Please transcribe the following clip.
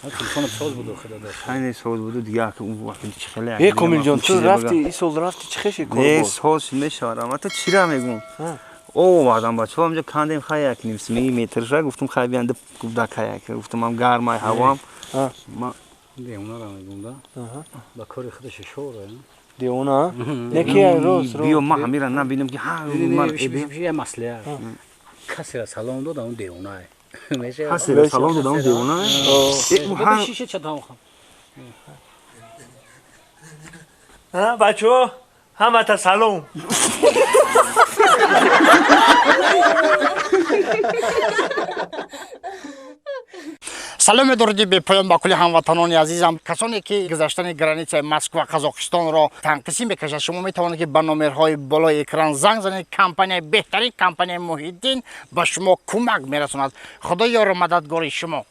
Телефонат соз буду, худо дошт. Хайне соз буду, дига вақти чи хеле. Э, Комилҷон, ту рафти, ин сол рафти, чӣ хеши кор? Не, соз мешавад. Ама ту чира мегум? Овардам бачаҳо, ҳамҷа кандем, хай як ним сми метрша, гуфтум хай биянда губда як. Гуфтум ам гармай ҳавоам. Девона мегум да. Ба кори худаш шора. Девона? Неки рост. Биё, ман ҳамира набинам ки ҳа ман я маслиҳат. Касера салом додам, он девона. Касера салом додам, он девона. Шише чатам хам. Ҳа, бачаҳо, ҳамата салом. Саломи дуруди бепоён ба кулли ҳамватанони азизам, касоне ки гузаштани границаи Москва Қазоқистонро танқисӣ мекашад. Шумо метавонед ки ба номерҳои болои экран занг занед. Компанияи беҳтарин, компанияи Муҳиддин ба шумо кӯмак мерасонад. Худо ёру мададгори шумо.